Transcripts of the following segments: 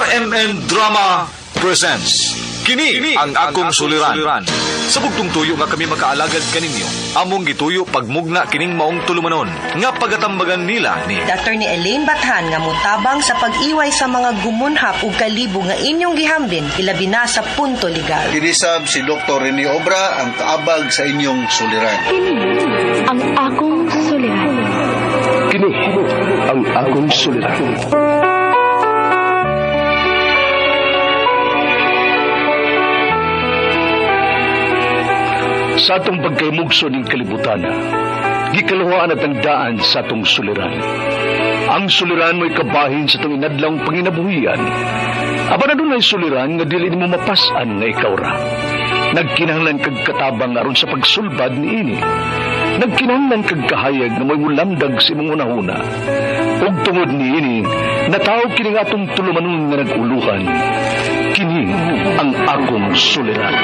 RMN Drama presents Kini ang akong suliran. Sa bugtong tuyo nga kami makaalagad kaninyo, among gituyo pagmugna kining maong tulumanon nga pagatambagan nila ni Dr. ni Elaine Bathan nga mutabang sa pag-iway sa mga gumunhap ug kalibo nga inyong gihambin ilabi na sa punto legal. Kinisab si Dr. Rene Obra ang kaabag sa inyong suliran. Kini ang akong suliran. Kini ang akong suliran. Sa atong pagkaymugso ning kalibutan, gikaluhaan at ang daan sa atong suliran. Ang suliran mo'y kabahin sa atong inadlang panginabuhian. Apan adunay suliran nga dili nimo mapas-an nga ikaw ra. Nagkinahanglan kag katabang aron sa pagsulbad niini. Nagkinahanglan kag kahayag nga mo'y mulamdag sa imong hunahuna. Ug tungod niini, nataw kini nga atong tulumanon nga nag-uluhan. Kini ang akong suliran.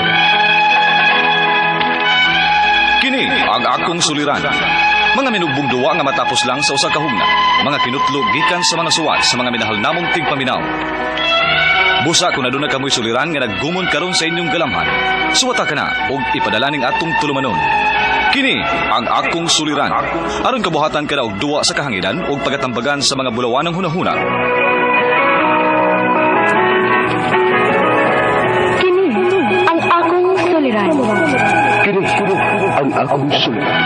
Kini ang akong suliran. Mga minugbong duwa nga matapos lang sa usa ka hugna. Mga kinutlo gikan sa mga suwat sa mga minahal namong tigpaminaw. Busa kung aduna kamoy suliran nga naggumon karon sa inyong galamhan. Suwata ka na og ipadala ning atong tulumanon. Kini ang akong suliran. Aron kabuhatan ka na og duwa sa kahanginan ug pagatambagan sa mga bulawanang hunahuna. Kini ang akong suliran. Kini ang akong suliran.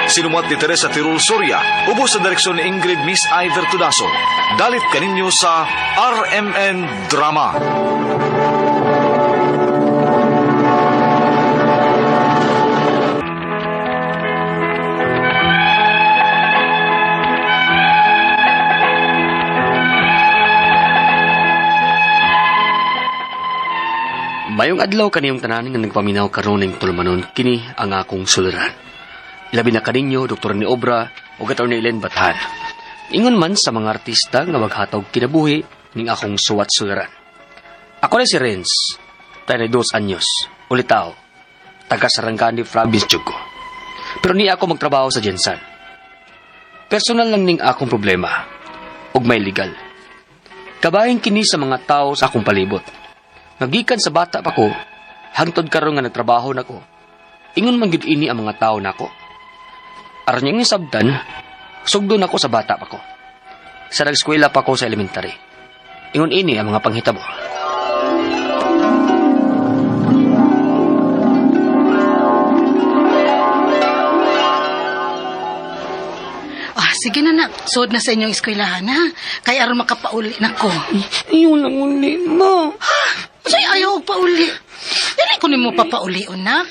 Sinumuat ni Teresa Tirul Soria, ubos sa direksyon ni Ingrid Miss Iver Tudaso. Dalit kaninyo sa RMN Drama. Mayong adlaw kaniyong tanan nga nagpaminaw karon ning tulumanon kini ang akong suliran. Labi na kaninyo Dr. ni Obra ug Atty. Elaine Bathan. Ingon man sa mga artista nga maghatag kinabuhi ning akong suwat suliran. Ako na si Renz, 32 anyos, ulitaw, taga Sarangani Province jud ko. Pero ni ako magtrabaho sa Jensan. Personal lang ning akong problema ug may legal. Kabahin kini sa mga tao sa akong palibot. Nagikan sa bata pa ko, hangtod karon nga nagtrabaho nako. Ingon man gyud ini ang mga tao nako. Aron niyang nisabtan, sugdo nako sa bata pa ko. Sa nag-eskwela pa ko sa elementary. Ingon ini ang mga panghitabo. Ah, sige na nak, suod na sa inyong eskwelahan ha. Kay aron makapauli na ko. Iyon lang uli, ma. Say ayaw og pauli. Dili ko nimo papaulion na.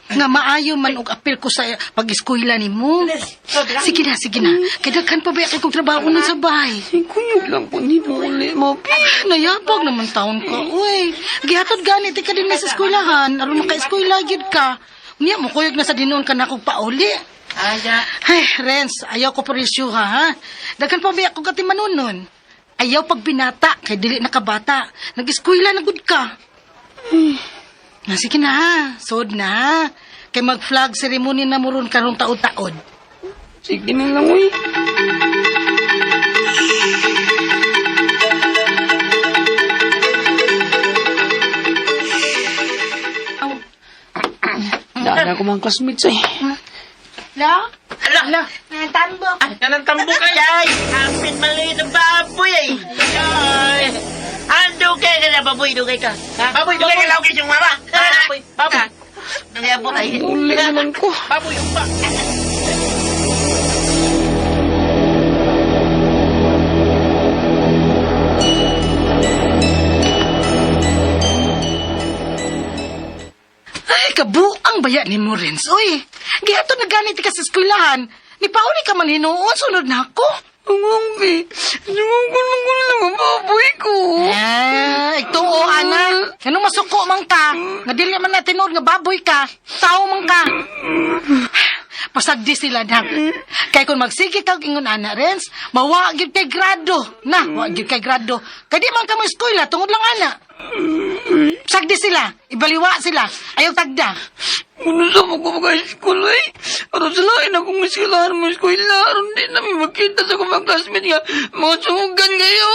Nga maayo man og apil ko sa pag-eskwela nimo. Sige na, sige na. Kay daghan pa ba kong trabaho nun sa bahay. Kuyog lang ko nimo uli, ma. Nayabag naman taon ka, uy. Gihatod gani ti ka din na sa eskwelahan aron maka-eskwela gyud ka. Unya mo kuyog na sa dinuon ka na kog pauli. Ay, Renz, ayaw ko presyuha, ha? Daghan pa ba ako katimanunon? Ayaw pag binata, kay dili na kabata. Nag-eskwela na gud ka. Na, sige na, ha? Sod na, ha? Kay mag-flag ceremony na mo ron karong taod-taod. Sige na lang, uy. Daan ako mga classmates eh. La? Ala! La? Tambo. Yan ang tambo kay! Ay! Kapit mali ng baboy ay! Ay! Ang dugay ka na, baboy, dugay ka. Baboy, dugay ka lang yung mama. Baboy, baboy. Nangyabot ay. Uli naman ko. Baboy, umpa. Ay, kabuang baya ni mo, Renz. Uy, gihatod na ganit ka sa eskwelahan. Ni pauli ka man hinuon, sunod na ako. Ang bi, sumukulong lang ang baboy ko. Ah, ito o, ana. Ano masuko man ka? Nga dili man na tinuod nga baboy ka. Tao man ka. Pasagdi sila na. Kay kung magsige ka og ingon ana, Renz, mawa gyud kay grado. Na, wa gyud kay grado. Kay di man ka mo eskwela tungod lang ana. Sagdi sila, ibaliwa sila. Ayaw tagda. Kuno sa mo ko maka-school eh. Aron sa lain akong eskwelahan mo eskwela. Aron di namin magkita sa akong mga classmate nga mga sungugan kayo.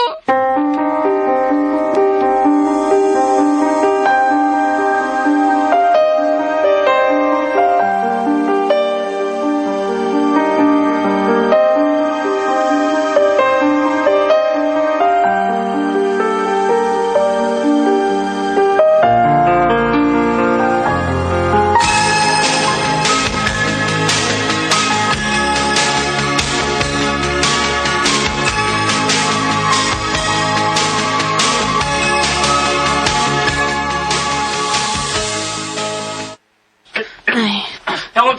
Ay,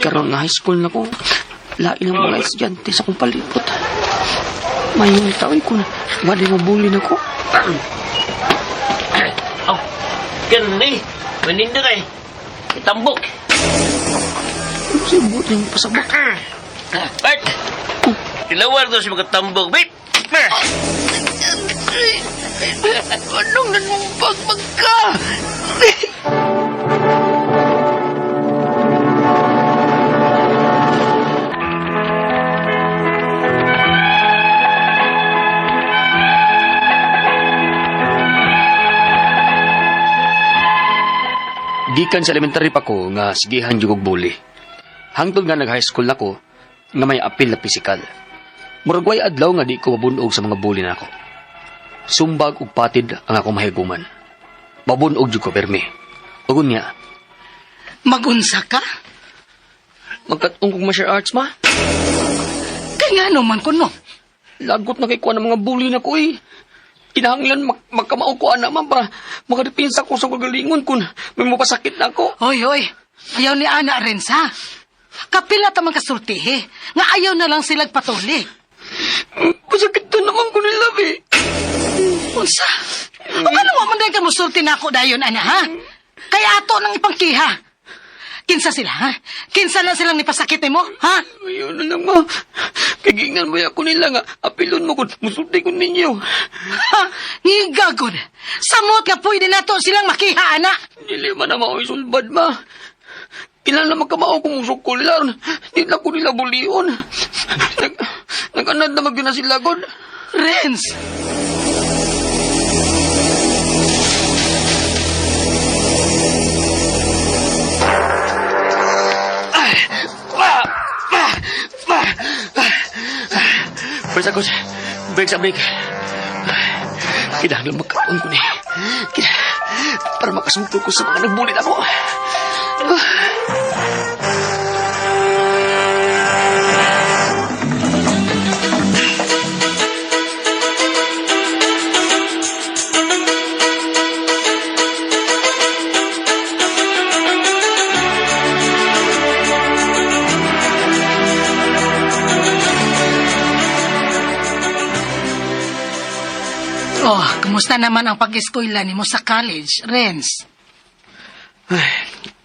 karon nga high school na ko. Lain ang mga estudyante sa akong palibot. Mayong taon ko na. Wala mo bully na ko. Oh, ganun eh. Manindo kay. Itambok. Ano siya buot niyang pasabot? Bert! Kilawar ko si mga tambok, Bert! Anong nanumpag magka? Gikan sa elementary pa ko nga sigihan jud og bully. Hangtod nga nag-high school na ko nga may apil na pisikal. Murag way adlaw nga di ko mabunog sa mga bully nako. Sumbag ug patid ang akong mahiguman. Mabunog jud ko permi. Ug unya, Magunsa ka? magkat-ong kog martial arts ma. Kay ngano man kuno? Lagot na kay kuha ng mga bully na ko eh. Kinahanglan magkamao ko ana man para makadepensa ko sa kagalingon kun may mapasakit na ako. Hoy, hoy. Ayaw ni Ana Renz, ha? Kapila ta man kasultihi. Nga ayaw na lang silag patuli. Pasakit na naman ko nila eh. Unsa? O ano mo man dahil ka musulti na ako dayon, Ana, ha? Kaya ato nang ipangkiha. Kinsa sila, ha? Kinsa na silang nipasakit nimo, ha? Ayun na lang ma. Kagingan mo ako nila nga apilon mo kun musulti ko ninyo. Ha? Ngigagod. Samot nga pwede nato silang makiha, Ana. Dili man na mao'y sulbad ma. Kinahanglan magkamao kung musok ko nila. Di na ko nila bulion. Nag-anad na magyun na sila god. Renz! First ako, break sa break. Kinahanglan magkaon ko ni. Para makasungkol ko sa mga nagbulit ako. Oh, kumusta naman ang pag-eskwela nimo sa college, Renz?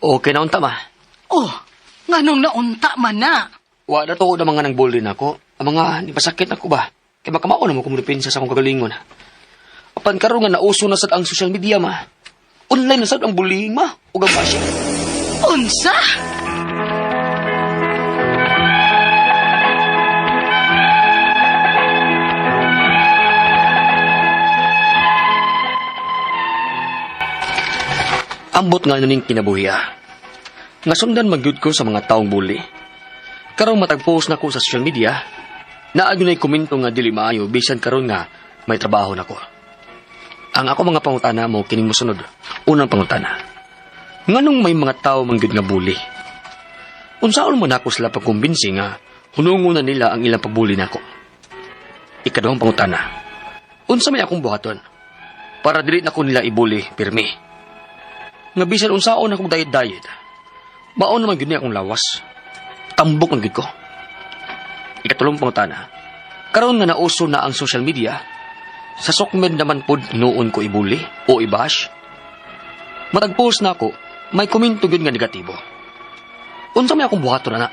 Okay na unta ma. Oh, nganong naunta man na? Wa na to na mga nangbulin ako. Ang mga nipasakit ako ba? Kay makamao na mo kumulipensa sa akong kagalingon. Apan karon nga nauso na sad ang social media ma. Online na sad ang bullying ma ug ang bashing. Unsa? Ambot nga ning kinabuhi ah. Nga sundan magyud ko sa mga taong bully. Karong matag-post na ko sa social media, naa gyud nay komento nga dili maayo bisan karon nga may trabaho na ko. Ang ako mga pangutana mo kining mosunod. Unang pangutana. Nganong may mga tao man gyud nga bully? Unsaon man ako sila pagkumbinsi nga hunungon na nila ang ilang pagbully nako? Ikaduhang pangutana. Unsa may akong buhaton para dili na ko nila ibuli pirmi? Nga bisan unsaon akong dayet-dayet, baon naman gyud ni akong lawas. Tambok man gyud ko. Ikatulong pangutana. Karon nga nauso na ang social media, sa sokmed naman pod noon ko ibuli o ibash. Matag-post na ako, may komento gyud nga negatibo. Unsa may akong buhaton ana?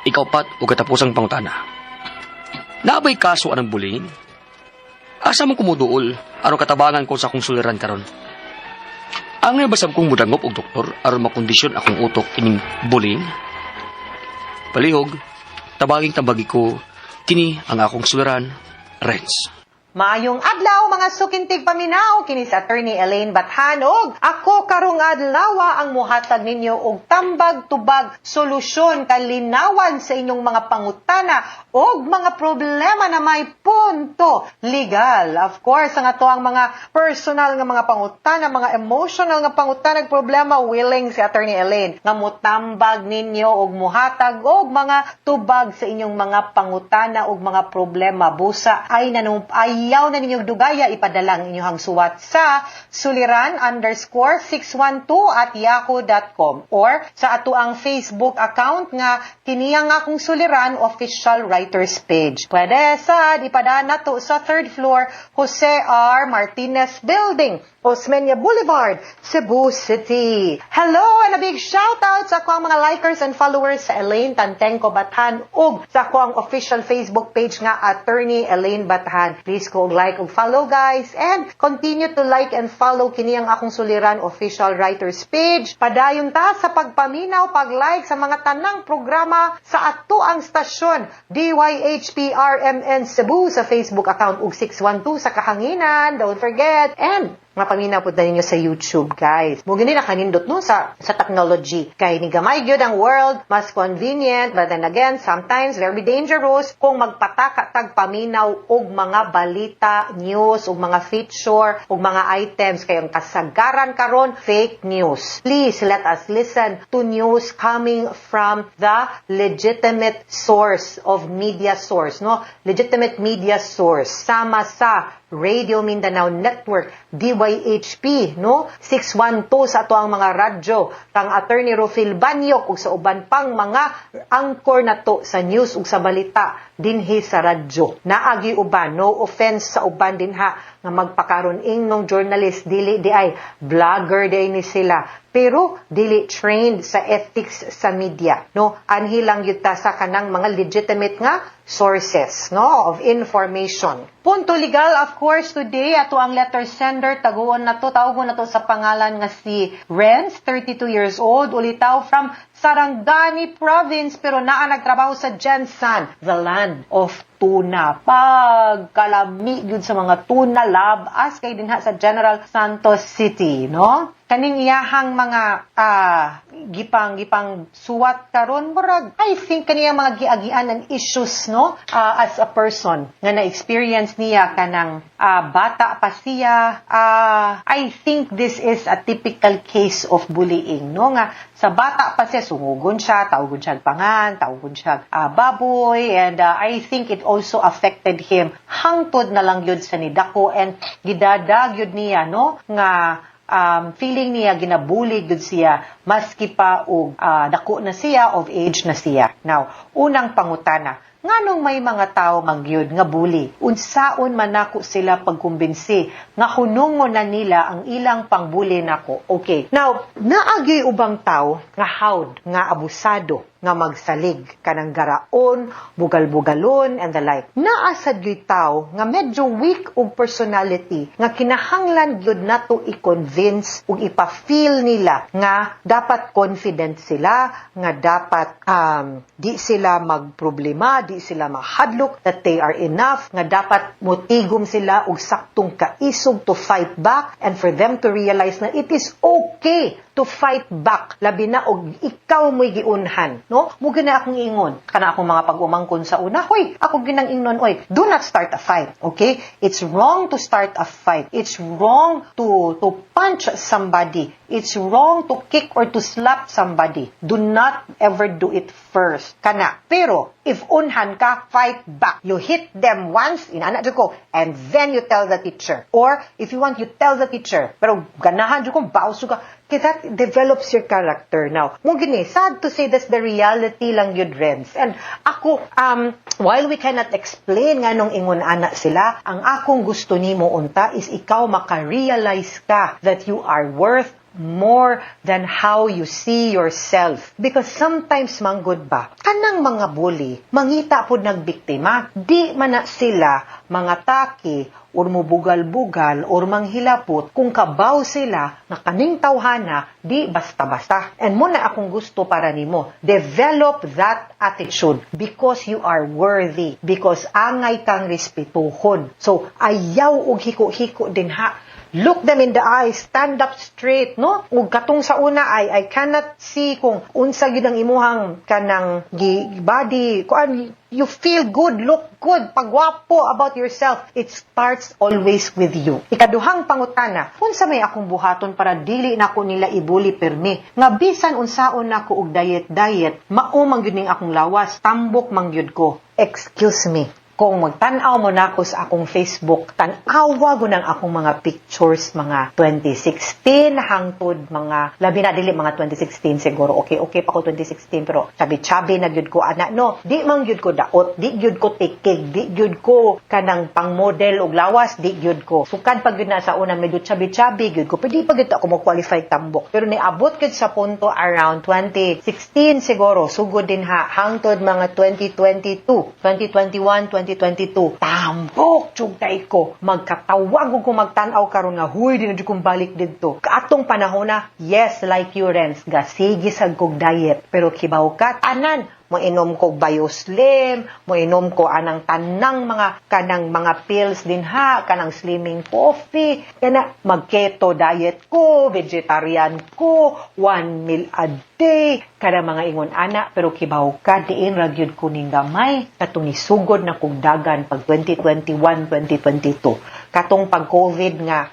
Ikaupat ug katapusang pangutana. Naa bay kaso anang bullying? Asa man ko moduol aron katabangan ko sa akong suliran karon? Angay ba sab kong mudangop og doktor aron makondisyon akong utok ining bullying? Palihog, tabanging tambagi ko, kini ang akong suliran, Renz. Maayong adlaw, mga suking tigpaminaw, kini si Attorney Elaine Bathan ug ako karong adlaw ang muhatag ninyo og tambag, tubag, solusyon, kalinawan sa inyong mga pangutana ug mga problema na may punto legal. Of course, ang ato ang mga personal nga mga pangutana, mga emotional nga pangutana ug problema, willing si Attorney Elaine nga mutambag ninyo og muhatag og mga tubag sa inyong mga pangutana ug mga problema. Busa ay nanong ayaw na ninyong dugaya, ipadala ang inyong suwat sa suliran_612@yahoo.com or sa ato ang Facebook account nga kini ang Akong Suliran Official Writers Page. Pwede sad ipadala nato sa third floor, Jose R. Martinez Building, Osmeña Boulevard, Cebu City. Hello and a big shout out sa ako ang mga likers and followers sa Elaine Tantengco Bathan ug sa ako ang official Facebook page nga Attorney Elaine Bathan. Please go like ug follow, guys, and continue to like and follow kini ang Akong Suliran Official Writers Page. Padayon ta sa pagpaminaw, pag-like sa mga tanang programa sa ato ang stasyon DYHPRMN Cebu sa Facebook account ug 612 sa kahanginan. Don't forget. And mapaminaw pud na ninyo sa YouTube, guys. Mo gani nakanindot, no, sa technology. Kay ni gamay gyud ang world, mas convenient, but then again, sometimes very dangerous kung magpataka tag paminaw og mga balita, news, og mga feature, og mga items kay ang kasagaran karon fake news. Please let us listen to news coming from the legitimate source of media source, no? Legitimate media source. Sama sa Radio Mindanao Network, DYHP, no? 612 sa ato ang mga radyo, kang Attorney Rufil Banyok ug sa uban pang mga anchor nato sa news ug sa balita dinhi sa radyo. Naagi uban, no offense sa uban dinha nga magpakaron ingnong journalist, dili di ay vlogger di ni sila, pero dili trained sa ethics sa media, no? Anhi lang gyud ta sa kanang mga legitimate nga sources, no, of information. Punto legal, of course, today ato ang letter sender, taguon na to, tawgon na to sa pangalan nga si Renz, 32 years old, ulitaw from Sarangani Province, pero naa nagtrabaho sa GenSan, the land of tuna. Pagkalami gyud sa mga tuna, labas kay dinha sa General Santos City, no? Kaning iyahang mga gipang suwat karon, murag I think kaniyang mga giagian and issues, no, as a person nga na-experience niya kanang bata pa siya. I think this is a typical case of bullying, no, nga sa bata pa siya sungugon siya, tawgon siya pangan, tawgon siya baboy, and I think it also affected him hangtod na lang yun sa nidako and gidadag yun niya, no, nga feeling niya ginabully gud siya maski pa og dako na siya, of age na siya. Now, unang pangutana, nganong may mga tao mangyud nga bully? Unsaon man nako sila pagkumbinsi nga hunungon na nila ang ilang pangbully nako? Okay. Now, naagi ubang tao nga hawd, nga abusado, nga magsalig kanang garaon, bugal-bugalon and the like. Naa sad gyud tao nga medyo weak og personality nga kinahanglan gyud nato i-convince ug ipa-feel nila nga dapat confident sila, nga dapat di sila magproblema, di sila mahadlok, that they are enough, nga dapat motigom sila og saktong kaisog to fight back and for them to realize na it is okay to fight back, labi na og ikaw mo'y giunhan, no? Mo gina akong ingon kana akong mga pag-umangkon sa una, hoy, ako ginang ingnon, oy, do not start a fight, okay? It's wrong to start a fight. It's wrong to punch somebody. It's wrong to kick or to slap somebody. Do not ever do it first kana. Pero if unhan ka, fight back. You hit them once inana jud ko, and then you tell the teacher, or if you want, you tell the teacher, pero ganahan jud kong baos ka. Kaya that develops your character now. Mo gini, sad to say, that's the reality lang yun, Renz. And ako, while we cannot explain nganong ingon ana sila, ang akong gusto nimo unta is ikaw maka-realize ka that you are worth more than how you see yourself. Because sometimes manggod ba, kanang mga bully, mangita pod nagbiktima. Di man na sila mangatake or mubugal-bugal or manghilapot kung kabaw sila na kaning tawhana di basta-basta. And mao na akong gusto para nimo. Develop that attitude because you are worthy, because angay kang respetuhon. So ayaw og hiko-hiko din ha. Look them in the eyes, stand up straight, no? Ug katong sa una ay I cannot see kung unsa gyud ang imuhang kanang gi body, kuan, you feel good, look good, pagwapo about yourself. It starts always with you. Ikaduhang pangutana, unsa may akong buhaton para dili nako nila ibuli permi? Nga bisan unsaon nako og diet diet, mao man gyud ning akong lawas, tambok man gyud ko. Excuse me, kung magtan-aw mo nako sa akong Facebook, tan-awa gud ang akong mga pictures mga 2016 hangtod mga labi na dili mga 2016 siguro. Okay pa ko 2016, pero chabi-chabi na gyud ko ana, no? Di man gyud ko daot, di gyud ko tikig, di gyud ko kanang pang-model og lawas, di gyud ko. Sukad pa gyud na sa una medyo chabi-chabi gyud ko, pero di pa gyud ako mo qualify tambok. Pero niabot gyud sa punto around 2016 siguro, sugod din ha, hangtod mga 2022, 2021, 2022, tambok jud kay ko. Magkatawag ko magtan-aw karon nga, huy, di na jud kong balik didto. Atong panahon na, yes, like you, Renz, gasigi sad kog diet, pero kibaw ka, tanan, moinom ko Bioslim, moinom ko anang tanang mga kanang mga pills din ha, kanang slimming coffee, kana mag-keto diet ko, vegetarian ko, one meal a day, kada mga ingon ana, pero kibaw ka, diin ra gyud ko ning gamay, katong nisugod na kog dagan pag 2021, 2022. Katong pag COVID nga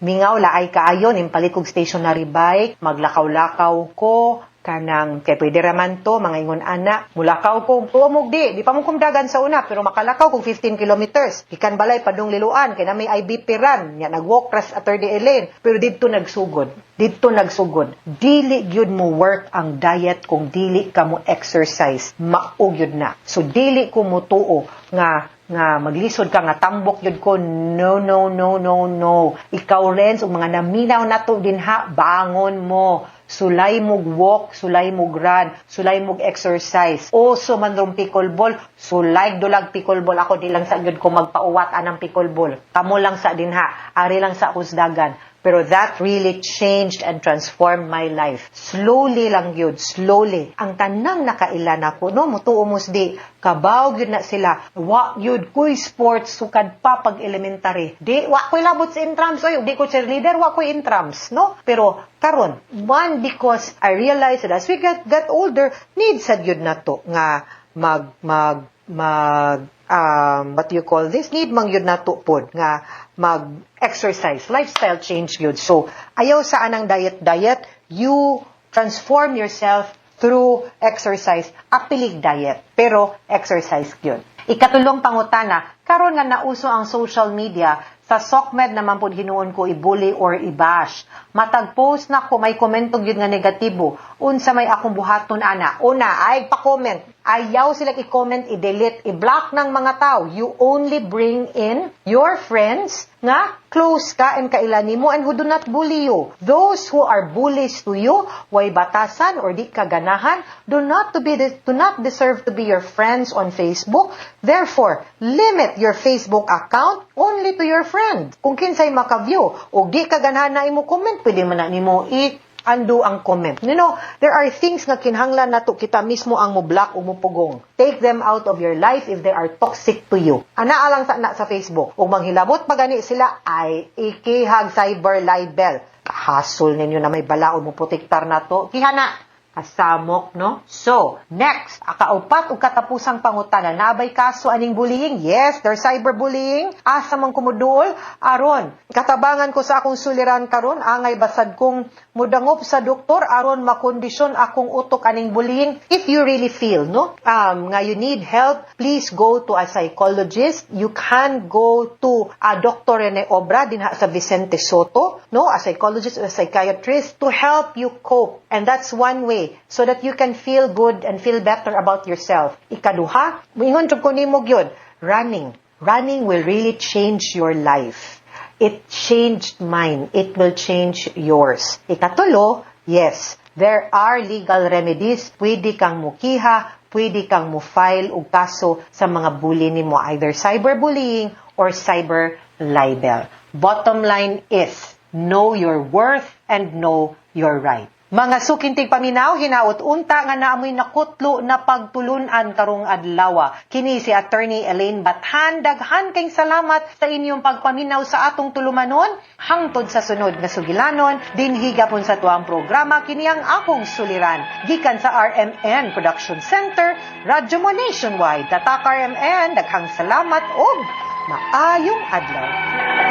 mingaw laay kaayo, nimpalit kog stationary bike, maglakaw-lakaw ko, kanang kay pwede raman to mga ingon ana, mulakaw ko tuomog, di pa mo kumdagan sa una, pero makalakaw kog 15 kilometers gikan balay padung Liloan kay na may IBP run nya, nagwalk ras Attorney Elaine. Pero didto nagsugod. Dili gyud mo work ang diet kung dili ka mo exercise, mao gyud na. So dili ko motuo nga maglisod ka nga tambok gyud ko. No, no, no, no, no. Ikaw, Renz, ug mga naminaw nato dinha, bangon mo, sulay mog walk, sulay mog run, sulay mog exercise. Uso man rong pickleball, sulay dulag pickleball. Ako di lang sa gyud ko magpauwat anang pickleball. Kamo lang sa dinha, ari lang sa kusdagan. Pero that really changed and transformed my life. Slowly lang yun, slowly. Ang tanang nakaila nako, no, mutuo mos di, kabaw gyud na sila. Wa yun ko'y sports sukad pa pag elementary. Di, wa ko'y labot sa intrams, oy, di ko cheerleader, wa ko'y intrams, no? Pero karon, one, because I realized that as we get older, need sad yun na to nga mag mag mag what do you call this, need mang yun nato pod nga mag exercise, lifestyle change yun. So ayaw sa anang diet diet, you transform yourself through exercise, apilig diet pero exercise yun. Ikatulong pangutana, karon nga nauso ang social media, sa SOCMED naman pud hinuon ko i-bully or i-bash. Matag post na ko may komento gyud nga negatibo. Unsa may akong buhaton ana? Una, ay pa-comment. Ayaw sila i-comment, i-delete, i-block ng mga tao. You only bring in your friends nga close ka and kaila nimo and who do not bully you. Those who are bullies to you, way batasan or di ka ganahan, do not deserve to be your friends on Facebook. Therefore, limit your Facebook account only to your friend. Kung kinsay maka-view o di ka ganahan na imo comment, pwede man na nimo i undo ang comment. There are things nga kinahanglan nato kita mismo ang mo-block o mopugong. Take them out of your life if they are toxic to you. Ana alang sa na sa Facebook. Ug manghilabot pa gani sila ay ikihag cyber libel. Hasol ninyo na may balaod mo protektar nato. Kihana kasamok, no? So, next, akaupat ug katapusang pangutana, nabay kaso aning bullying? Yes, there's cyberbullying. Asa man kumuduol? Aron, katabangan ko sa akong suliran karon, angay basad kong mudangop sa doktor aron makondisyon akong utok aning bullying. If you really feel, no, nga you need help, please go to a psychologist. You can go to a Dr. Rene Obra dinha sa Vicente Sotto, no, a psychologist or a psychiatrist to help you cope. And that's one way so that you can feel good and feel better about yourself. Ikaduha, moingon jud ko nimo gyud, running. Running will really change your life. It changed mine. It will change yours. Ikatulo, yes, there are legal remedies. Pwede kang mukiha, pwede kang mo-file og kaso sa mga bully nimo, either cyberbullying or cyber libel. Bottom line is, know your worth and know your right. Mga suking tigpaminaw, hinaot unta nga naamoy nakutlo na pagtulunan karong adlaw. Kini si Attorney Elaine Bathan. Daghan kayong salamat sa inyong pagpaminaw sa atong tulumanon. Hangtod sa sunod nga sugilanon, dinhi gapon sa tuang programa, kini ang akong suliran. Gikan sa RMN Production Center, Radyo Mo Nationwide. Tatak RMN, daghang salamat og maayong adlaw.